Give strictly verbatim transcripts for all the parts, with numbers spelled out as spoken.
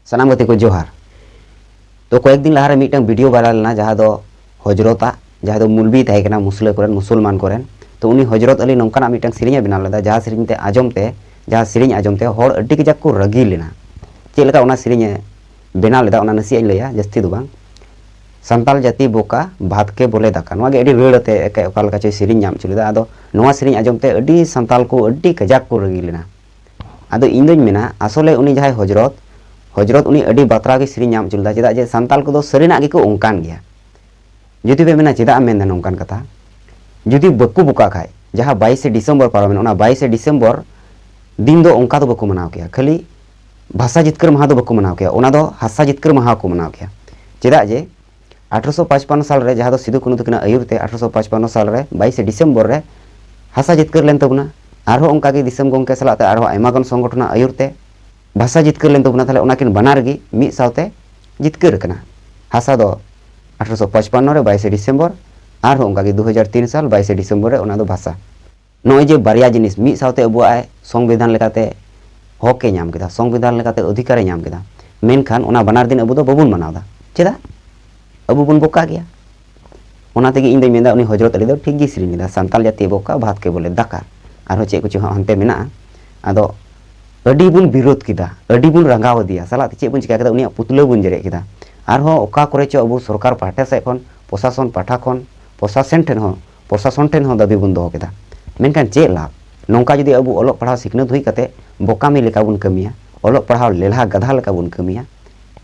ᱥᱟᱱᱟᱢ ᱜᱟᱛᱮ ᱠᱚ ᱡᱚᱦᱟᱨ᱾ ᱛᱚ, ᱠᱚᱭᱮᱠ ᱫᱤᱱ ᱞᱟᱦᱟᱨᱮ ᱢᱤᱫᱴᱟᱝ ᱵᱷᱤᱰᱤᱭᱳ ᱵᱷᱟᱭᱨᱟᱞ ᱞᱮᱱᱟ, ᱡᱟᱦᱟᱸ ᱫᱚ ᱦᱚᱡᱨᱚᱛᱟᱜ, ᱡᱟᱦᱟᱸᱭ ᱫᱚ ᱢᱩᱞᱵᱤ ᱛᱟᱦᱮᱸ ᱠᱟᱱᱟ, ᱢᱩᱥᱞᱟᱹ ᱠᱚᱨᱮᱱ, ᱢᱩᱥᱚᱞᱢᱟᱱ ᱠᱚᱨᱮᱱ᱾ ᱛᱚ, ᱩᱱᱤ ᱦᱚᱡᱨᱚᱛ ᱟᱞᱤ ᱱᱚᱝᱠᱟᱱᱟᱜ ᱢᱤᱫᱴᱟᱝ ᱥᱮᱨᱮᱧ ᱮ ᱵᱮᱱᱟᱣ ᱞᱮᱫᱟ, ᱡᱟᱦᱟᱸ ᱥᱮᱨᱮᱧ ᱛᱮ ᱟᱸᱡᱚᱢ ᱛᱮ, ᱡᱟᱦᱟᱸ ᱥᱮᱨᱮᱧ ᱟᱸᱡᱚᱢ ᱛᱮ ᱦᱚᱲ ᱟᱹᱰᱤ ᱠᱟᱡᱟᱠ ᱠᱚ ᱨᱟᱹᱜᱤ ᱞᱮᱱᱟ᱾ ᱪᱮᱫ ᱞᱮᱠᱟ ᱚᱱᱟ ᱥᱮᱨᱮᱧ ᱮ ᱵᱮᱱᱟᱣ ᱞᱮᱫᱟ, ᱚᱱᱟ ᱱᱟᱥᱮᱭᱟᱜ ᱤᱧ ᱞᱟᱹᱭᱟ, ᱡᱟᱹᱥᱛᱤ ᱫᱚ ᱵᱟᱝ᱾ ᱥᱟᱱᱛᱟᱞ ᱡᱟᱹᱛᱤ ᱵᱚᱠᱟ, ᱵᱷᱟᱛ ᱠᱮ ᱵᱚᱞᱮ ᱫᱟᱠᱟ᱾ ᱱᱚᱣᱟ ᱜᱮ ᱟᱹᱰᱤ ᱨᱟᱹᱲ ᱟᱛᱮ ᱮᱠᱟᱭ ᱚᱠᱟ ᱞᱮᱠᱟ ᱪᱚᱭ ᱥᱮᱨᱮᱧ ᱧᱟᱢ ᱦᱚᱪᱚ ᱞᱮᱫᱟ᱾ ᱟᱫᱚ ᱱᱚᱣᱟ ᱥᱮᱨᱮᱧ ᱟᱸᱡᱚᱢ ᱛᱮ ᱟᱹᱰᱤ ᱥᱟᱱᱛᱟᱞ ᱠᱚ ᱟᱹᱰᱤ ᱠᱟᱡᱟᱠ ᱠᱚ ᱨᱟᱹᱜᱤ ᱞᱮᱱᱟ᱾ ᱟᱫᱚ ᱤᱧ ᱫᱚᱧ ᱢᱮᱱᱟ, ᱟᱥᱚᱞᱮ ᱩᱱᱤ ᱡᱟᱦᱟᱸᱭ ᱦᱚᱡᱨᱚᱛ, ᱦᱚᱡᱨᱚᱛ ᱩᱱᱤ ᱟᱹᱰᱤ ᱵᱟᱛᱨᱟᱣ ᱜᱮ ᱥᱮᱨᱮᱧ ᱧᱟᱢ ᱦᱚᱪᱚ ᱞᱮᱫᱟ᱾ ᱪᱮᱫᱟᱜ ᱡᱮ ᱥᱟᱱᱛᱟᱞ ᱠᱚᱫᱚ ᱥᱟᱹᱨᱤᱱᱟᱜ ᱜᱮᱠᱚ ᱚᱱᱠᱟᱱ ᱜᱮᱭᱟ᱾ ᱡᱩᱫᱤ ᱯᱮ ᱢᱮᱱᱟ, "ᱪᱮᱫᱟᱜ ᱮᱢ ᱢᱮᱱᱫᱟ ᱱᱚᱝᱠᱟᱱ ᱠᱟᱛᱷᱟ?" ᱡᱩᱫᱤ ᱵᱟᱠᱚ ᱵᱚᱠᱟ ᱠᱷᱟᱡ, ᱡᱟᱦᱟᱸ ᱵᱟᱭᱤᱥᱮ ᱰᱤᱥᱮᱢᱵᱚᱨ ᱯᱟᱨᱚᱢᱮᱱ, ᱚᱱᱟ ᱵᱟᱭᱤᱥᱮ ᱰᱤᱥᱮᱢᱵᱚᱨ ᱫᱤᱱ ᱫᱚ ᱚᱱᱠᱟ ᱫᱚ ᱵᱟᱠᱚ ᱢᱟᱱᱟᱣ ᱠᱮᱭᱟ, ᱠᱷᱟᱹᱞᱤ ᱵᱷᱟᱥᱟ ᱡᱤᱛᱠᱟᱹᱨ ᱢᱟᱦᱟ ᱫᱚ ᱵᱟᱠᱚ ᱢᱟᱱᱟᱣ ᱠᱮᱭᱟ, ᱚᱱᱟ ᱫᱚ ᱦᱟᱥᱟ ᱡᱤᱛᱠᱟᱹᱨ ᱢᱟᱦᱟ ᱠᱚ ᱢᱟᱱᱟᱣ ᱠᱮᱭᱟ᱾ ᱪᱮᱫᱟᱜ ᱡᱮ ᱟᱴᱷᱨᱚᱥᱚ ᱯᱟᱸᱪᱯᱟᱱᱱᱚ ᱥᱟᱞ ᱨᱮ, ᱡᱟᱦᱟᱸ ᱫᱚ ᱥᱤᱫᱩ ᱠᱟᱹᱱᱦᱩ ᱛᱟᱹᱠᱤᱱᱟᱜ ᱟᱹᱭᱩᱨ ᱛᱮ ᱟᱴᱷᱨᱚᱥᱚ ᱯᱟᱸᱪᱯᱟᱱᱱᱚ ᱥᱟᱞ ᱨᱮ ᱵᱟᱭᱤᱥᱮ ᱰᱤᱥᱮᱢᱵᱚᱨ ᱨᱮ ᱦᱟᱥᱟ ᱡᱤᱛᱠᱟᱹᱨ ᱞᱮᱱ ᱛᱟᱵᱚᱱᱟ, ᱟᱨᱦᱚᱸ ᱚᱱᱠᱟᱜᱮ ᱫᱤᱥᱚᱢ ᱜᱚᱢᱠᱮ ᱥᱟᱞᱟᱜ ᱛᱮ ᱟᱨᱦᱚᱸ ᱟᱭᱢᱟ ᱜᱟᱱ ᱥᱚᱝᱜᱚᱴᱷᱚᱱᱟᱜ ᱟᱹᱭᱩᱨ ᱛᱮ ᱵᱷᱟᱥᱟ ᱡᱤᱛᱠᱟᱹᱨ ᱞᱮᱱ ᱛᱟᱵᱚᱱᱟ᱾ ᱛᱟᱦᱞᱮ ᱚᱱᱟ ᱠᱤᱱ ᱵᱟᱱᱟᱨ ᱜᱮ ᱢᱤᱫ ᱥᱟᱶᱛᱮ ᱡᱤᱛᱠᱟᱹᱨ ᱟᱠᱟᱱᱟ᱾ ᱦᱟᱥᱟ ᱫᱚ ᱟᱴᱷᱨᱚᱥᱚ ᱯᱟᱸᱪᱯᱟᱱᱱᱚ ᱨᱮ ᱵᱟᱭᱤᱥᱮ ᱰᱤᱥᱮᱢᱵᱚᱨ, ᱟᱨᱦᱚᱸ ᱚᱱᱠᱟᱜᱮ ᱫᱩ ᱦᱟᱡᱟᱨ ᱛᱤᱱ ᱥᱟᱞ ᱵᱟᱭᱤᱥᱮ ᱰᱤᱥᱮᱢᱵᱚᱨ ᱨᱮ ᱚᱱᱟ ᱫᱚ ᱵᱷᱟᱥᱟ᱾ ᱱᱚᱜᱼᱚᱭ ᱡᱮ ᱵᱟᱨᱭᱟ ᱡᱤᱱᱤᱥ ᱢᱤᱫ ᱥᱟᱶᱛᱮ ᱟᱵᱚᱣᱟᱜ ᱥᱚᱝᱵᱤᱫᱷᱟᱱ ᱞᱮᱠᱟᱛᱮ ᱦᱚᱠ ᱮ ᱧᱟᱢ ᱠᱮᱫᱟ, ᱥᱚᱝᱵᱤᱫᱷᱟᱱ ᱞᱮᱠᱟᱛᱮ ᱚᱫᱷᱤᱠᱟᱨ ᱮ ᱧᱟᱢ ᱠᱮᱫᱟ, ᱢᱮᱱᱠᱷᱟᱱ ᱚᱱᱟ ᱵᱟᱱᱟᱨ ᱫᱤᱱ ᱟᱵᱚ ᱫᱚ ᱵᱟᱵᱚᱱ ᱢᱟᱱᱟᱣ ᱮᱫᱟ᱾ ᱪᱮᱫᱟᱜ? ᱟᱵᱚ ᱵᱚᱱ ᱵᱚᱠᱟ ᱜᱮᱭᱟ᱾ ᱚᱱᱟ ᱛᱮᱜᱮ ᱤᱧ ᱫᱚᱧ ᱢᱮᱱᱫᱟ, ᱩᱱᱤ ᱦᱚᱡᱨᱚᱛ ᱟᱞᱤ ᱫᱚ ᱴᱷᱤᱠ ᱜᱮᱭ ᱥᱮᱨᱮᱧ ᱞᱮᱫᱟ, "ᱥᱟᱱᱛᱟᱞ ᱡᱟᱹᱛᱤ ᱵᱚᱠᱟ, ᱵᱷᱟᱛ ᱠᱮ ᱵᱚᱞᱮ ᱫᱟᱠᱟ", ᱟᱨᱦᱚᱸ ᱪᱮᱫ ᱠᱚᱪᱚ ᱦᱟᱸᱜ ᱦᱟᱱᱛᱮ ᱢᱮᱱᱟᱜᱼᱟ᱾ ᱟᱫᱚ ᱟᱹᱰᱤ ᱵᱚᱱ ᱵᱤᱨᱳᱫ ᱠᱮᱫᱟ, ᱟᱹᱰᱤ ᱵᱚᱱ ᱨᱟᱸᱜᱟᱣ ᱟᱫᱮᱭᱟ, ᱥᱟᱞᱟᱜ ᱛᱮ ᱪᱮᱫ ᱵᱚᱱ ᱪᱤᱠᱟ ᱠᱮᱫᱟ, ᱩᱱᱤᱭᱟᱜ ᱯᱩᱛᱞᱟᱹ ᱵᱚᱱ ᱡᱮᱨᱮᱫ ᱠᱮᱫᱟ᱾ ᱟᱨᱦᱚᱸ ᱚᱠᱟ ᱠᱚᱨᱮ ᱪᱚ ᱟᱵᱚ ᱥᱚᱨᱠᱟᱨ ᱯᱟᱦᱴᱟ ᱥᱮᱫ ᱠᱷᱚᱱ, ᱯᱨᱚᱥᱟᱥᱚᱱ ᱯᱟᱦᱴᱟ ᱠᱷᱚᱱ, ᱯᱨᱚᱥᱟᱥᱚᱱ ᱴᱷᱮᱱ ᱦᱚᱸ, ᱯᱨᱚᱥᱟᱥᱚᱱ ᱴᱷᱮᱱ ᱦᱚᱸ ᱫᱟᱹᱵᱤ ᱵᱚᱱ ᱫᱚᱦᱚ ᱠᱮᱫᱟ᱾ ᱢᱮᱱᱠᱷᱟᱱ ᱪᱮᱫ ᱞᱟᱵᱷ? ᱱᱚᱝᱠᱟ ᱡᱩᱫᱤ ᱟᱵᱚ ᱚᱞᱚᱜ ᱯᱟᱲᱦᱟᱣ ᱥᱤᱠᱷᱱᱟᱹᱛ ᱦᱩᱭ ᱠᱟᱛᱮ ᱵᱚᱠᱟᱢᱤ ᱞᱮᱠᱟ ᱵᱚᱱ ᱠᱟᱹᱢᱤᱭᱟ, ᱚᱞᱚᱜ ᱯᱟᱲᱦᱟᱣ ᱞᱮᱞᱦᱟ ᱜᱟᱫᱷᱟ ᱞᱮᱠᱟ ᱵᱚᱱ ᱠᱟᱹᱢᱤᱭᱟ,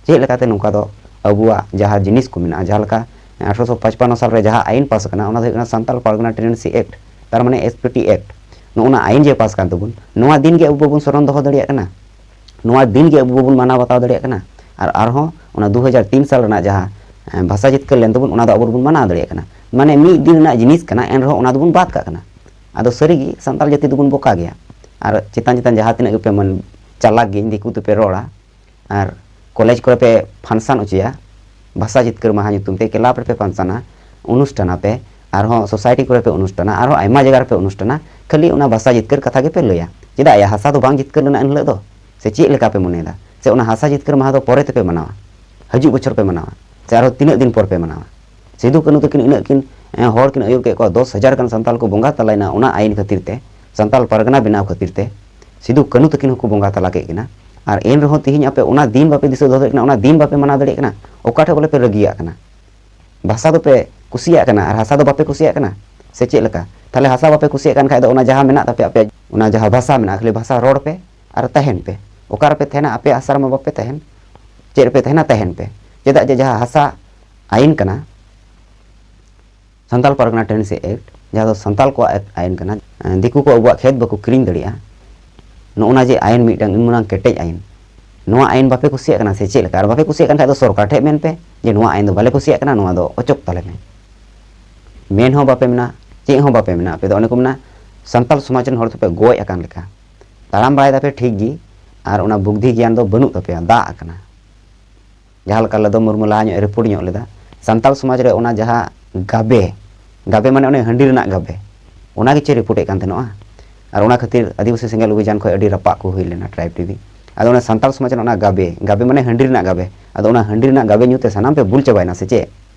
ᱪᱮᱫ ᱞᱮᱠᱟᱛᱮ ᱱᱚᱝᱠᱟ ᱫᱚ ᱟᱵᱚᱣᱟᱜ ᱡᱟᱦᱟᱸ ᱡᱤᱱᱤᱥ ᱠᱚ ᱢᱮᱱᱟᱜᱼᱟ, ᱡᱟᱦᱟᱸ ᱞᱮᱠᱟ ᱟᱴᱷᱨᱚᱥᱚ ᱯᱟᱸᱪᱯᱟᱱᱱᱚ ᱥᱟᱞ ᱨᱮ ᱡᱟᱦᱟᱸ ᱟᱭᱤᱱ ᱯᱟᱥ ᱟᱠᱟᱱᱟ, ᱚᱱᱟ ᱫᱚ ᱦᱩᱭᱩᱜ ᱠᱟᱱᱟ ᱥᱟᱱᱛᱟᱞ ᱯᱟᱨᱜᱟᱱᱟ ᱴᱮᱱᱰᱮᱱᱥᱤ ᱮᱠᱴ, ᱛᱟᱨ ᱢᱟᱱᱮ ᱮᱥ ᱯᱤ ᱴᱤ ᱮᱠᱴ᱾ ᱱᱚᱜᱼᱚ ᱱᱟ ᱟᱭᱤᱱ ᱡᱮ ᱯᱟᱥ ᱟᱠᱟᱱ ᱛᱟᱵᱚᱱ, ᱱᱚᱣᱟ ᱫᱤᱱ ᱜᱮ ᱟᱵᱚ ᱵᱟᱵᱚᱱ ᱥᱚᱨᱚᱱ ᱫᱚᱦᱚ ᱫᱟᱲᱮᱭᱟᱜ ᱠᱟᱱᱟ, ᱱᱚᱣᱟ ᱫᱤᱱ ᱜᱮ ᱟᱵᱚ ᱵᱟᱵᱚᱱ ᱢᱟᱱᱟᱣ ᱵᱟᱛᱟᱣ ᱫᱟᱲᱮᱭᱟᱜ ᱠᱟᱱᱟ᱾ ᱟᱨ ᱟᱨᱦᱚᱸ ᱚᱱᱟ ᱫᱩ ᱦᱟᱡᱟᱨ ᱛᱤᱱ ᱥᱟᱞ ᱨᱮᱱᱟᱜ ᱡᱟᱦᱟᱸ, ᱮ, ᱵᱷᱟᱥᱟ ᱡᱤᱛᱠᱟᱹᱨ ᱞᱮᱱ ᱛᱟᱵᱚᱱ, ᱚᱱᱟ ᱫᱚ ᱟᱵᱚ ᱵᱚᱱ ᱢᱟᱱᱟᱣ ᱫᱟᱲᱮᱭᱟᱜ ᱠᱟᱱᱟ᱾ ᱢᱟᱱᱮ ᱢᱤᱫ ᱫᱤᱱ ᱨᱮᱱᱟᱜ ᱡᱤᱱᱤᱥ ᱠᱟᱱᱟ, ᱮᱱ ᱨᱮᱦᱚᱸ ᱚᱱᱟ ᱫᱚᱵᱚᱱ ᱵᱟᱫ ᱠᱟᱜ ᱠᱟᱱᱟ᱾ ᱟᱫᱚ ᱥᱟᱹᱨᱤᱜᱮ ᱥᱟᱱᱛᱟᱲ ᱡᱟᱹᱛᱤ ᱫᱚᱵᱚᱱ ᱵᱚᱠᱟ ᱜᱮᱭᱟ᱾ ᱟᱨ ᱪᱮᱛᱟᱱ ᱪᱮᱛᱟᱱ ᱡᱟᱦᱟᱸ ᱛᱤᱱᱟᱹᱜ ᱜᱮᱯᱮ ᱢᱟᱱ-, ᱪᱟᱞᱟᱠ ᱜᱮ ᱫᱤᱠᱩ ᱛᱮᱯᱮ ᱨᱚᱲᱟ, ᱟᱨ ᱠᱚᱞᱮᱡᱽ ᱠᱚᱨᱮ ᱯᱮ function ᱦᱚᱪᱚᱭᱟ, ᱵᱷᱟᱥᱟ ᱡᱤᱛᱠᱟᱹᱨ ᱢᱟᱦᱟ ᱧᱩᱛᱩᱢ ᱛᱮ ᱠᱞᱟᱵᱽ ᱨᱮᱯᱮ ᱯᱷᱟᱱᱥᱟᱱᱟ, ᱚᱱᱩᱥᱴᱷᱟᱱ ᱟᱯᱮ, ᱟᱨᱦᱚᱸ ᱥᱳᱥᱟᱭᱴᱤ ᱠᱚᱨᱮ ᱯᱮ ᱚᱱᱩᱥᱴᱷᱟᱱᱟ, ᱟᱨᱦᱚᱸ ᱟᱭᱢᱟ ᱡᱟᱭᱜᱟ ᱨᱮᱯᱮ ᱚᱱᱩᱥᱴᱷᱟᱱᱟ, ᱠᱷᱟᱹᱞᱤ ᱚᱱᱟ ᱵᱷᱟᱥᱟ ᱡᱤᱛᱠᱟᱹᱨ ᱠᱟᱛᱷᱟ ᱜᱮᱯᱮ ᱞᱟᱹᱭᱟ᱾ ᱪᱮᱫᱟᱜ ᱭᱟ? ᱦᱟᱥᱟ ᱫᱚ ᱵᱟᱝ ᱡᱤᱛᱠᱟᱹᱨ ᱞᱮᱱᱟ ᱮᱱ ᱦᱤᱞᱳᱜ ᱫᱚ? ᱥᱮ ᱪᱮᱫ ᱞᱮᱠᱟ ᱯᱮ ᱢᱚᱱᱮᱭᱮᱫᱟ? ᱥᱮ ᱚᱱᱟ ᱦᱟᱥᱟ ᱡᱤᱛᱠᱟᱹᱨ ᱢᱟᱦᱟ ᱫᱚ ᱯᱚᱨᱮ ᱛᱮᱯᱮ ᱢᱟᱱᱟᱣᱟ, ᱦᱤᱡᱩᱜ ᱵᱚᱪᱷᱚᱨ ᱯᱮ ᱢᱟᱱᱟᱣᱟ, ᱥᱮ ᱟᱨᱦᱚᱸ ᱛᱤᱱᱟᱹᱜ ᱫᱤᱱ ᱯᱚᱨ ᱯᱮ ᱢᱟᱱᱟᱣᱟ? ᱥᱤᱫᱩ ᱠᱟᱹᱱᱦᱩ ᱛᱟᱹᱠᱤᱱ ᱤᱱᱟᱹᱜ ᱠᱤᱱ ᱮ, ᱦᱚᱲ ᱠᱤᱱ ᱟᱹᱭᱩᱨ ᱠᱮᱫ ᱠᱚᱣᱟ, ᱫᱚᱥ ᱦᱟᱡᱟᱨ ᱜᱟᱱ ᱥᱟᱱᱛᱟᱲ ᱠᱚ ᱵᱚᱸᱜᱟ ᱛᱟᱞᱟᱭᱮᱱᱟ ᱚᱱᱟ ᱟᱭᱤᱱ ᱠᱷᱟᱹᱛᱤᱨ ᱛᱮ, ᱥᱟᱱᱛᱟᱲ ᱯᱟᱨᱜᱟᱱᱟ ᱵᱮᱱᱟᱣ ᱠᱷᱟᱹᱛᱤᱨ ᱛᱮ᱾ ᱥᱤᱫᱩ ᱠᱟᱹᱱᱦᱩ ᱛᱟᱹᱠᱤᱱ ᱦᱚᱸᱠᱚ ᱵᱚᱸᱜᱟ ᱛᱟᱞᱟ ᱠᱮᱫ ᱠᱤᱱᱟ᱾ ᱟᱨ ᱮᱱ ᱨᱮᱦᱚᱸ ᱛᱤᱦᱤᱧ ᱟᱯᱮ ᱚᱱᱟ ᱫᱤᱱ ᱵᱟᱯᱮ ᱫᱤᱥᱟᱹ ᱫᱚᱦᱚ ᱫᱟᱲᱮᱭᱟᱜ ᱠᱟᱱᱟ, ᱚᱱᱟ ᱫᱤᱱ ᱵᱟᱯᱮ ᱢᱟᱱᱟᱣ ᱫᱟᱲᱮᱭᱟᱜ ᱠᱟᱱᱟ, ᱚᱠᱟ ᱴᱷᱮᱡ ᱵᱚᱞᱮ ᱯᱮ ᱨᱟᱹᱜᱤᱭᱟᱜ ᱠᱟᱱᱟ? ᱵᱷᱟᱥᱟ ᱫᱚᱯᱮ ᱠᱩᱥᱤᱭᱟᱜ ᱠᱟᱱᱟ ᱟᱨ ᱦᱟᱥᱟ ᱫᱚ ᱵᱟᱯᱮ ᱠᱩᱥᱤᱭᱟᱜ ᱠᱟᱱᱟ, ᱥᱮ ᱪᱮᱫ ᱞᱮᱠᱟ? ᱛᱟᱦᱞᱮ ᱦᱟᱥᱟ ᱵᱟᱯᱮ ᱠᱩᱥᱤᱭᱟᱜ ᱠᱟᱱ ᱠᱷᱟᱡ ᱫᱚ ᱚᱱᱟ ᱡᱟᱦᱟᱸ ᱢᱮᱱᱟᱜ ᱛᱟᱯᱮᱭᱟ, ᱟᱯᱮᱭᱟᱜ ᱚᱱᱟ ᱡᱟᱦᱟᱸ ᱵᱷᱟᱥᱟ ᱢᱮᱱᱟᱜᱼᱟ, ᱠᱷᱟᱹᱞᱤ ᱵᱷᱟᱥᱟ ᱨᱚᱲ ᱯᱮ ᱟᱨ ᱛᱟᱦᱮᱱ ᱯᱮ᱾ ᱚᱠᱟ ᱨᱮᱯᱮ ᱛᱟᱦᱮᱱᱟ? ᱟᱯᱮᱭᱟᱜ ᱦᱟᱥᱟ ᱨᱮᱢᱟ ᱵᱟᱯᱮ ᱛᱟᱦᱮᱱ᱾ ᱪᱮᱫ ᱨᱮᱯᱮ ᱛᱟᱦᱮᱱᱟ? ᱛᱟᱦᱮᱱ ᱯᱮ᱾ ᱪᱮᱫᱟᱜ ᱡᱮ ᱡᱟᱦᱟᱸ ᱦᱟᱥᱟ ᱟᱭᱤᱱ ᱠᱟᱱᱟ, ᱥᱟᱱᱛᱟᱲ ᱯᱟᱨᱜᱟᱱᱟ ᱴᱮᱱᱮᱱᱥᱤ ᱮᱠᱴ, ᱡᱟᱦᱟᱸ ᱫᱚ ᱥᱟᱱᱛᱟᱲ ᱠᱚᱣᱟᱜ ᱟᱭᱤᱱ ᱠᱟᱱᱟ, ᱫᱤᱠᱩ ᱠᱚ ᱟᱵᱚᱣᱟᱜ ᱠᱷᱮᱛ ᱵᱟᱠᱚ ᱠᱤᱨᱤᱧ ᱫᱟᱲᱮᱭᱟᱜᱼᱟ, ᱱᱚᱜᱼᱚ ᱱᱟ ᱡᱮ ᱟᱭᱤᱱ ᱢᱤᱫᱴᱟᱝ ᱩᱱ ᱢᱟᱨᱟᱝ ᱠᱮᱴᱮᱡ ᱟᱭᱤᱱ, ᱱᱚᱣᱟ ᱟᱭᱤᱱ ᱵᱟᱯᱮ ᱠᱩᱥᱤᱭᱟᱜ ᱠᱟᱱᱟ ᱥᱮ ᱪᱮᱫ ᱞᱮᱠᱟ? ᱟᱨ ᱵᱟᱯᱮ ᱠᱩᱥᱤᱭᱟᱜ ᱠᱟᱱ ᱠᱷᱟᱡ ᱫᱚ ᱥᱚᱨᱠᱟᱨ ᱴᱷᱮᱡ ᱢᱮᱱ ᱯᱮ ᱡᱮ ᱱᱚᱣᱟ ᱟᱭᱤᱱ ᱫᱚ ᱵᱟᱞᱮ ᱠᱩᱥᱤᱭᱟᱜ ᱠᱟᱱᱟ, ᱱᱚᱣᱟ ᱫᱚ ᱚᱪᱚᱜ ᱛᱟᱞᱮ ᱢᱮ᱾ ᱢᱮᱱ ᱦᱚᱸ ᱵᱟᱯᱮ ᱢᱮᱱᱟ, ᱪᱮᱫ ᱦᱚᱸ ᱵᱟᱯᱮ ᱢᱮᱱᱟ᱾ ᱟᱯᱮ ᱫᱚ ᱚᱱᱮ ᱠᱚ ᱢᱮᱱᱟ ᱥᱟᱱᱛᱟᱲ ᱥᱚᱢᱟᱡᱽ ᱨᱮᱱ ᱦᱚᱲ ᱫᱚᱯᱮ ᱜᱚᱡ ᱟᱠᱟᱱ ᱞᱮᱠᱟ᱾ ᱛᱟᱲᱟᱢ ᱵᱟᱲᱟᱭ ᱫᱟᱯᱮ ᱴᱷᱤᱠ ᱜᱮ, ᱟᱨ ᱚᱱᱟ ᱵᱩᱫᱽᱫᱷᱤ ᱜᱮᱭᱟᱱ ᱫᱚ ᱵᱟᱹᱱᱩᱜ ᱛᱟᱯᱮᱭᱟ, ᱫᱟᱜ ᱟᱠᱟᱱᱟ᱾ ᱡᱟᱦᱟᱸ ᱞᱮᱠᱟ ᱞᱟᱫᱚ ᱢᱩᱨᱢᱩ ᱞᱟᱦᱟ ᱧᱚᱜ ᱮ ᱨᱤᱯᱳᱨᱴ ᱧᱚᱜ ᱞᱮᱫᱟ, ᱥᱟᱱᱛᱟᱲ ᱥᱚᱢᱟᱡᱽ ᱨᱮ ᱚᱱᱟ ᱡᱟᱦᱟᱸ ᱜᱟᱵᱮ, ᱜᱟᱵᱮ ᱢᱟᱱᱮ ᱚᱱᱮ ᱦᱟᱺᱰᱤ ᱨᱮᱱᱟᱜ ᱜᱟᱵᱮ, ᱚᱱᱟ ᱜᱮ ᱪᱮᱫ ᱨᱤᱯᱳᱨᱴ ᱮᱫ ᱠᱟᱱ ᱛᱟᱦᱮᱱᱚᱜᱼᱟ᱾ ᱟᱨ ᱚᱱᱟ ᱠᱷᱟᱹᱛᱤᱨ ᱟᱹᱫᱤᱵᱟᱹᱥᱤ ᱥᱮᱸᱜᱮᱞ ᱚᱵᱷᱤᱡᱟᱱ ᱠᱷᱚᱱ ᱟᱹᱰᱤ ᱨᱟᱯᱟᱜ ᱠᱚ ᱦᱩᱭ ᱞᱮᱱᱟ ᱴᱨᱟᱭᱤᱵᱽ ᱴᱤᱵᱷᱤ᱾ ᱟᱫᱚ ᱚᱱᱟ ᱥᱟᱱᱛᱟᱲ ᱥᱚᱢᱟᱡᱽ ᱨᱮᱱᱟᱜ ᱚᱱᱟ ᱜᱟᱵᱮ, ᱜᱟᱵᱮ ᱢᱟᱱᱮ ᱦᱟᱺᱰᱤ ᱨᱮᱱᱟᱜ ᱜᱟᱵᱮ, ᱟᱫᱚ ᱚᱱᱟ ᱦᱟᱺᱰᱤ ᱨᱮᱱᱟᱜ ᱜᱟᱵᱮ ᱧᱩ ᱛᱮ ᱥᱟᱱᱟᱢ ᱯᱮ ᱵᱩᱞ ᱪᱟᱵᱟᱭᱮᱱᱟ ᱥᱮ ᱪᱮᱫ?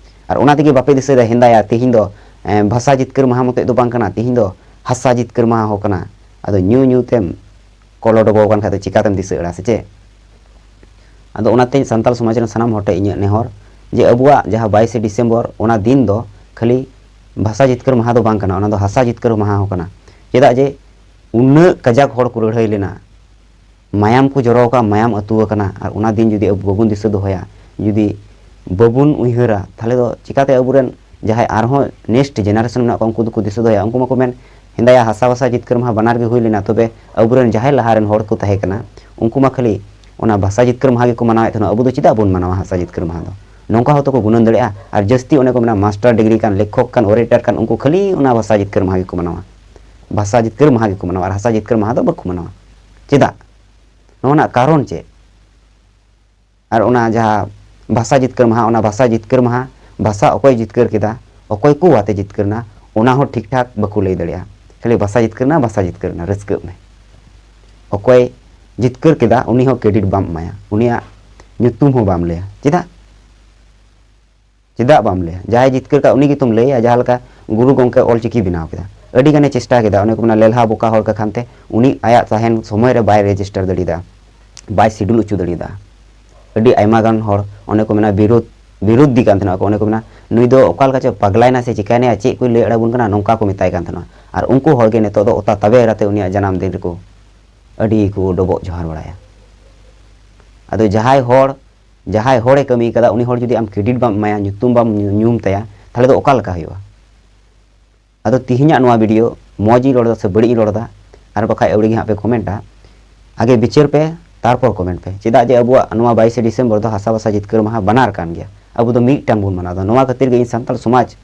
ᱟᱨ ᱚᱱᱟ ᱛᱮᱜᱮ ᱵᱟᱯᱮ ᱫᱤᱥᱟᱹᱭᱮᱫᱟ ᱦᱮᱸᱫᱟᱭᱟ, ᱛᱤᱦᱤᱧ ᱫᱚ ᱮ, ᱵᱷᱟᱥᱟ ᱡᱤᱛᱠᱟᱹᱨ ᱢᱟᱦᱟ ᱢᱚᱛᱚᱡ ᱫᱚ ᱵᱟᱝ ᱠᱟᱱᱟ, ᱛᱤᱦᱤᱧ ᱫᱚ ᱦᱟᱥᱟ ᱡᱤᱛᱠᱟᱹᱨ ᱢᱟᱦᱟ ᱦᱚᱸ ᱠᱟᱱᱟ᱾ ᱟᱫᱚ ᱧᱩ ᱧᱩ ᱛᱮᱢ ᱠᱚᱞᱚᱰᱚᱵᱚ ᱟᱠᱟᱱ ᱠᱷᱟᱡ ᱫᱚ ᱪᱤᱠᱟᱛᱮᱢ ᱫᱤᱥᱟᱹ ᱮᱲᱟ ᱥᱮ ᱪᱮᱫ? ᱟᱫᱚ ᱚᱱᱟᱛᱮ ᱥᱟᱱᱛᱟᱲ ᱥᱚᱢᱟᱡᱽ ᱨᱮᱱ ᱥᱟᱱᱟᱢ ᱦᱚᱲ ᱴᱷᱮᱱ ᱤᱧᱟᱹᱜ ᱱᱮᱦᱚᱨ ᱡᱮ ᱟᱵᱚᱣᱟᱜ ᱡᱟᱦᱟᱸ ᱵᱟᱭᱤᱥᱮ ᱰᱤᱥᱮᱢᱵᱚᱨ, ᱚᱱᱟ ᱫᱤᱱ ᱫᱚ ᱠᱷᱟᱹᱞᱤ ᱵᱷᱟᱥᱟ ᱡᱤᱛᱠᱟᱹᱨ ᱢᱟᱦᱟ ᱫᱚ ᱵᱟᱝ ᱠᱟᱱᱟ, ᱚᱱᱟ ᱫᱚ ᱦᱟᱥᱟ ᱡᱤᱛᱠᱟᱹᱨ ᱢᱟᱦᱟ ᱦᱚᱸ ᱠᱟᱱᱟ᱾ ᱪᱮᱫᱟᱜ ᱡᱮ ᱩᱱᱟᱹᱜ ᱠᱟᱡᱟᱠ ᱦᱚᱲ ᱠᱚ ᱞᱟᱹᱲᱦᱟᱹᱭ ᱞᱮᱱᱟ, ᱢᱟᱭᱟᱢ ᱠᱚ ᱡᱚᱨᱚ ᱟᱠᱟᱫ, ᱢᱟᱭᱟᱢ ᱟᱹᱛᱩ ᱟᱠᱟᱱᱟ, ᱟᱨ ᱚᱱᱟ ᱫᱤᱱ ᱡᱩᱫᱤ ᱟᱵᱚ ᱵᱟᱵᱚᱱ ᱫᱤᱥᱟᱹ ᱫᱚᱦᱚᱭᱟ, ᱡᱩᱫᱤ ᱵᱟᱵᱚᱱ ᱩᱭᱦᱟᱹᱨᱟ, ᱛᱟᱦᱞᱮ ᱫᱚ ᱪᱤᱠᱟᱛᱮ ᱟᱵᱚᱨᱮᱱ ᱡᱟᱦᱟᱸᱭ ᱟᱨᱦᱚᱸ next generation ᱢᱮᱱᱟᱜ ᱠᱚᱣᱟ, ᱩᱱᱠᱩ ᱫᱚᱠᱚ ᱫᱤᱥᱟᱹ ᱫᱚᱦᱚᱭᱟ? ᱩᱱᱠᱩ ᱢᱟᱠᱚ ᱢᱮᱱ, ᱦᱮᱸᱫᱟᱭᱟ, ᱦᱟᱥᱟ ᱵᱷᱟᱥᱟ ᱡᱤᱛᱠᱟᱹᱨ ᱢᱟᱦᱟ ᱵᱟᱱᱟᱨ ᱜᱮ ᱦᱩᱭ ᱞᱮᱱᱟ, ᱛᱚᱵᱮ ᱟᱵᱚᱨᱮᱱ ᱡᱟᱦᱟᱸᱭ ᱞᱟᱦᱟ ᱨᱮᱱ ᱦᱚᱲ ᱠᱚ ᱛᱟᱦᱮᱸ ᱠᱟᱱᱟ, ᱩᱱᱠᱩ ᱢᱟ ᱠᱷᱟᱹᱞᱤ ᱚᱱᱟ ᱵᱷᱟᱥᱟ ᱡᱤᱛᱠᱟᱹᱨ ᱢᱟᱦᱟ ᱜᱮᱠᱚ ᱢᱟᱱᱟᱣᱮᱫ ᱛᱟᱦᱮᱱᱟ, ᱟᱵᱚ ᱫᱚ ᱪᱮᱫᱟᱜ ᱵᱚᱱ ᱢᱟᱱᱟᱣᱟ ᱦᱟᱥᱟ ᱡᱤᱛᱠᱟᱹᱨ ᱢᱟᱦᱟ ᱫᱚ? ᱱᱚᱝᱠᱟ ᱦᱚᱸᱛᱚ ᱠᱚ ᱜᱩᱱᱟᱹᱱ ᱫᱟᱲᱮᱭᱟᱜᱼᱟ᱾ ᱟᱨ ᱡᱟᱹᱥᱛᱤ ᱚᱱᱮ ᱠᱚ ᱢᱮᱱᱟ master degree ᱠᱟᱱ, ᱞᱮᱠᱷᱚᱠ ᱠᱟᱱ, orator ᱠᱟᱱ, ᱩᱱᱠᱩ ᱠᱷᱟᱹᱞᱤ ᱚᱱᱟ ᱵᱷᱟᱥᱟ ᱡᱤᱛᱠᱟᱹᱨ ᱢᱟᱦᱟ ᱜᱮᱠᱚ ᱢᱟᱱᱟᱣᱟ, ᱵᱷᱟᱥᱟ ᱡᱤᱛᱠᱟᱹᱨ ᱢᱟᱦᱟ ᱜᱮᱠᱚ ᱢᱟᱱᱟᱣᱟ, ᱟᱨ ᱦᱟᱥᱟ ᱡᱤᱛᱠᱟᱹᱨ ᱢᱟᱦᱟ ᱫᱚ ᱵᱟᱠᱚ ᱢᱟᱱᱟᱣᱟ᱾ ᱪᱮᱫᱟᱜ? ᱱᱚᱣᱟ ᱨᱮᱱᱟᱜ ᱠᱟᱨᱚᱱ ᱪᱮᱫ? ᱟᱨ ᱚᱱᱟ ᱡᱟᱦᱟᱸ ᱵᱷᱟᱥᱟ ᱡᱤᱛᱠᱟᱹᱨ ᱢᱟᱦᱟ, ᱚᱱᱟ ᱵᱷᱟᱥᱟ ᱡᱤᱛᱠᱟᱹᱨ ᱢᱟᱦᱟ, ᱵᱷᱟᱥᱟ ᱚᱠᱚᱭ ᱡᱤᱛᱠᱟᱹᱨ ᱠᱮᱫᱟ, ᱚᱠᱚᱭ ᱠᱚ ᱟᱛᱮ ᱡᱤᱛᱠᱟᱹᱨ ᱮᱱᱟ, ᱚᱱᱟ ᱦᱚᱸ ᱴᱷᱤᱠ ᱴᱷᱟᱠ ᱵᱟᱠᱚ ᱞᱟᱹᱭ ᱫᱟᱲᱮᱭᱟᱜᱼᱟ᱾ ᱠᱷᱟᱹᱞᱤ ᱵᱷᱟᱥᱟ ᱡᱤᱛᱠᱟᱹᱨ ᱮᱱᱟ, ᱵᱷᱟᱥᱟ ᱡᱤᱛᱠᱟᱹᱨ ᱮᱱᱟ, ᱨᱟᱹᱥᱠᱟᱹᱜ ᱢᱮ᱾ ᱚᱠᱚᱭ ᱡᱤᱛᱠᱟᱹᱨ ᱠᱮᱫᱟ, ᱩᱱᱤ ᱦᱚᱸ ᱠᱨᱮᱰᱤᱴ ᱵᱟᱢ ᱮᱢᱟᱭᱟ, ᱩᱱᱤᱭᱟᱜ ᱧᱩᱛᱩᱢ ᱦᱚᱸ ᱵᱟᱢ ᱞᱟᱹᱭᱟ᱾ ᱪᱮᱫᱟᱜ? ᱪᱮᱫᱟᱜ ᱵᱟᱢ ᱞᱟᱹᱭᱟ? ᱡᱟᱦᱟᱸᱭ ᱡᱤᱛᱠᱟᱹᱨ ᱠᱟᱜ, ᱩᱱᱤ ᱜᱮᱛᱚᱢ ᱞᱟᱹᱭᱟ᱾ ᱡᱟᱦᱟᱸ ᱞᱮᱠᱟ ᱜᱩᱨᱩ ᱜᱚᱢᱠᱮ ᱚᱞ ᱪᱤᱠᱤ ᱵᱮᱱᱟᱣ ᱠᱮᱫᱟ, ᱟᱹᱰᱤ ᱜᱟᱱᱮ ᱪᱮᱥᱴᱟ ᱠᱮᱫᱟ, ᱚᱱᱮ ᱠᱚ ᱢᱮᱱᱟ ᱞᱮᱞᱦᱟ ᱵᱚᱠᱟ ᱦᱚᱲ ᱠᱟᱠᱷᱟᱱ ᱛᱮ ᱩᱱᱤ ᱟᱭᱟᱜ ᱛᱟᱦᱮᱱ ᱥᱚᱢᱚᱭ ᱨᱮ ᱵᱟᱭ ᱨᱮᱡᱤᱥᱴᱟᱨ ᱫᱟᱲᱮᱭᱟᱫᱟ, ᱵᱟᱭ ᱥᱤᱰᱩᱞ ᱦᱚᱪᱚ ᱫᱟᱲᱮᱭᱟᱫᱟ᱾ ᱟᱹᱰᱤ ᱟᱭᱢᱟ ᱜᱟᱱ ᱦᱚᱲ, ᱚᱱᱮ ᱠᱚ ᱢᱮᱱᱟ, ᱵᱤᱨᱳᱫ ᱵᱤᱨᱳᱫᱷᱤ ᱠᱟᱱ ᱛᱟᱦᱮᱱᱟ ᱠᱚ, ᱚᱱᱮ ᱠᱚ ᱢᱮᱱᱟ, ᱱᱩᱭ ᱫᱚ ᱚᱠᱟ ᱞᱮᱠᱟ ᱪᱚ ᱯᱟᱜᱽᱞᱟᱭᱱᱟ ᱥᱮ ᱪᱤᱠᱟᱭᱱᱟᱭᱟ, ᱪᱮᱫ ᱠᱚᱭ ᱞᱟᱹᱭ ᱟᱲᱟᱜ ᱟᱵᱚᱱ ᱠᱟᱱᱟ, ᱱᱚᱝᱠᱟ ᱠᱚ ᱢᱮᱛᱟᱭ ᱠᱟᱱ ᱛᱟᱦᱮᱱᱟ᱾ ᱟᱨ ᱩᱱᱠᱩ ᱦᱚᱲ ᱜᱮ ᱱᱤᱛᱚᱜ ᱫᱚ ᱚᱛᱟ ᱛᱟᱵᱮ ᱮᱨᱟᱛᱮ ᱩᱱᱤᱭᱟᱜ ᱡᱟᱱᱟᱢ ᱫᱤᱱ ᱨᱮᱠᱚ ᱟᱹᱰᱤ ᱠᱚ ᱰᱚᱵᱚᱜ ᱡᱚᱦᱟᱨ ᱵᱟᱲᱟᱭᱟ᱾ ᱟᱫᱚ ᱡᱟᱦᱟᱸᱭ ᱦᱚᱲ ᱡᱟᱦᱟᱸᱭ ᱦᱚᱲᱮ ᱠᱟᱹᱢᱤ ᱠᱟᱫᱟ, ᱩᱱᱤ ᱦᱚᱲ ᱡᱩᱫᱤ ᱟᱢ ᱠᱨᱮᱰᱤᱴ ᱵᱟᱢ ᱮᱢᱟᱭᱟ, ᱧᱩᱛᱩᱢ ᱵᱟᱢ ᱧᱩ- ᱧᱩᱢ ᱛᱟᱭᱟ, ᱛᱟᱦᱚᱞᱮ ᱫᱚ ᱚᱠᱟ ᱞᱮᱠᱟ ᱦᱩᱭᱩᱜᱼᱟ? ᱟᱫᱚ ᱛᱤᱦᱤᱧᱟᱜ ᱱᱚᱣᱟ ᱵᱷᱤᱰᱤᱭᱳ ᱢᱚᱡᱽ ᱤᱧ ᱨᱚᱲ ᱮᱫᱟ ᱥᱮ ᱵᱟᱹᱲᱤᱡ ᱤᱧ ᱨᱚᱲ ᱮᱫᱟ, ᱟᱨ ᱵᱟᱠᱷᱟᱡ ᱟᱹᱣᱲᱤ ᱜᱮ ᱦᱟᱸᱜ ᱯᱮ ᱠᱚᱢᱮᱱᱴᱟ, ᱟᱜᱮ ᱵᱤᱪᱟᱹᱨ ᱯᱮ, ᱛᱟᱨᱯᱚᱨ ᱠᱚᱢᱮᱱᱴ ᱯᱮ᱾ ᱪᱮᱫᱟᱜ ᱡᱮ ᱟᱵᱚᱣᱟᱜ ᱱᱚᱣᱟ ᱵᱟᱭᱤᱥᱮ ᱰᱤᱥᱮᱢᱵᱚᱨ ᱫᱚ ᱦᱟᱥᱟ ᱵᱷᱟᱥᱟ ᱡᱤᱛᱠᱟᱹᱨ ᱢᱟᱦᱟ ᱵᱟᱱᱟᱨ ᱠᱟᱱ ᱜᱮᱭᱟ, ᱟᱵᱚ ᱫᱚ ᱢᱤᱫᱴᱟᱝ ᱵᱚᱱ ᱢᱟᱱᱟᱣ ᱮᱫᱟ᱾ ᱱᱚᱣᱟ ᱠᱷᱟᱹᱛᱤᱨ ᱜᱮ ᱤᱧ ᱥᱟᱱᱛᱟᱲ ᱥᱚᱢᱟᱡᱽ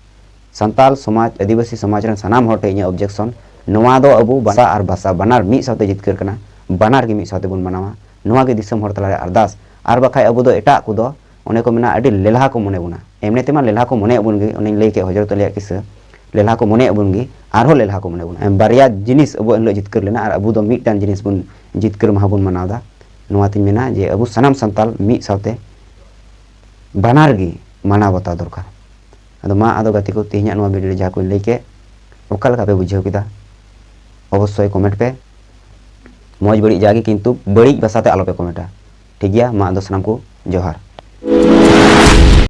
ᱥᱟᱱᱛᱟᱞ ᱥᱚᱢᱟᱡᱽ, ᱟᱹᱫᱤᱵᱟᱹᱥᱤ ᱥᱚᱢᱟᱡᱽ ᱨᱮᱱ ᱥᱟᱱᱟᱢ ᱦᱚᱲ ᱴᱷᱮᱱ ᱤᱧᱟᱹᱜ ᱚᱵᱡᱮᱠᱥᱚᱱ, ᱱᱚᱣᱟ ᱫᱚ ᱟᱵᱚ ᱵᱷᱟᱥᱟ ᱟᱨ ᱵᱷᱟᱥᱟ ᱵᱟᱱᱟᱨ ᱢᱤᱫ ᱥᱟᱶᱛᱮ ᱡᱤᱛᱠᱟᱹᱨ ᱠᱟᱱᱟ, ᱵᱟᱱᱟᱨ ᱜᱮ ᱢᱤᱫ ᱥᱟᱶᱛᱮ ᱵᱚᱱ ᱢᱟᱱᱟᱣᱟ᱾ ᱱᱚᱣᱟ ᱜᱮ ᱫᱤᱥᱚᱢ ᱦᱚᱲ ᱛᱟᱞᱟᱨᱮ ᱟᱨᱫᱟᱥ᱾ ᱟᱨ ᱵᱟᱠᱷᱟᱡ ᱟᱵᱚ ᱫᱚ ᱮᱴᱟᱜ ᱠᱚᱫᱚ, ᱚᱱᱮ ᱠᱚ ᱢᱮᱱᱟ, ᱟᱹᱰᱤ ᱞᱮᱞᱦᱟ ᱠᱚ ᱢᱚᱱᱮ ᱵᱚᱱᱟ᱾ ᱮᱢᱱᱤ ᱛᱮᱢᱟ ᱞᱮᱞᱦᱟ ᱠᱚ ᱢᱚᱱᱮᱭᱮᱫ ᱵᱚᱱ ᱜᱮ, ᱚᱱᱮᱧ ᱞᱟᱹᱭ ᱠᱮᱫ ᱦᱚᱡᱨᱚᱛ ᱟᱞᱤᱭᱟᱜ ᱠᱤᱥᱟᱹ, ᱞᱮᱞᱦᱟ ᱠᱚ ᱢᱚᱱᱮᱭᱮᱫ ᱵᱚᱱ ᱜᱮ, ᱟᱨᱦᱚᱸ ᱞᱮᱞᱦᱟ ᱠᱚ ᱢᱚᱱᱮ ᱵᱚᱱᱟ᱾ ᱵᱟᱨᱭᱟ ᱡᱤᱱᱤᱥ ᱟᱵᱚ ᱮᱱᱦᱤᱞᱳᱜ ᱡᱤᱛᱠᱟᱹᱨ ᱞᱮᱱᱟ, ᱟᱨ ᱟᱵᱚ ᱫᱚ ᱢᱤᱫᱴᱟᱝ ᱡᱤᱱᱤᱥ ᱵᱚᱱ ᱡᱤᱛᱠᱟᱹᱨ ᱢᱟᱦᱟ ᱵᱚᱱ ᱢᱟᱱᱟᱣ ᱮᱫᱟ᱾ ᱱᱚᱣᱟᱛᱤᱧ ᱢᱮᱱᱟ ᱡᱮ ᱟᱵᱚ ᱥᱟᱱᱟᱢ ᱥᱟᱱᱛᱟᱞ ᱢᱤᱫ ᱥᱟᱶᱛᱮ ᱵᱟᱱᱟᱨ ᱜᱮ ᱢᱟᱱᱟᱣ ᱵᱟᱛᱟᱣ ᱫᱚᱨᱠᱟᱨ᱾ ᱟᱫᱚ ᱢᱟ, ᱟᱫᱚ ᱜᱟᱛᱮ ᱠᱚ, ᱛᱮᱦᱮᱧᱟᱜ ᱱᱚᱣᱟ ᱵᱷᱤᱰᱤᱭᱳ ᱨᱮ ᱡᱟᱦᱟᱸ ᱠᱚᱧ ᱞᱟᱹᱭ ᱠᱮᱫ, ᱚᱠᱟ ᱞᱮᱠᱟ ᱯᱮ ᱵᱩᱡᱷᱟᱹᱣ ᱠᱮᱫᱟ? ᱚᱵᱚᱥᱥᱳᱭ ᱠᱚᱢᱮᱱᱴ ᱯᱮ᱾ ᱢᱚᱡᱽ ᱵᱟᱹᱲᱤᱡ ᱡᱟᱜᱮ, ᱠᱤᱱᱛᱩ ᱵᱟᱹᱲᱤᱡ ᱵᱷᱟᱥᱟᱛᱮ ᱟᱞᱚᱯᱮ ᱠᱚᱢᱮᱱᱴᱟ, ᱴᱷᱤᱠ ᱜᱮᱭᱟ? ᱢᱟ, ᱟᱫᱚ ᱥᱟᱱᱟᱢ ᱠᱚ ᱡᱚᱦᱟᱨ᱾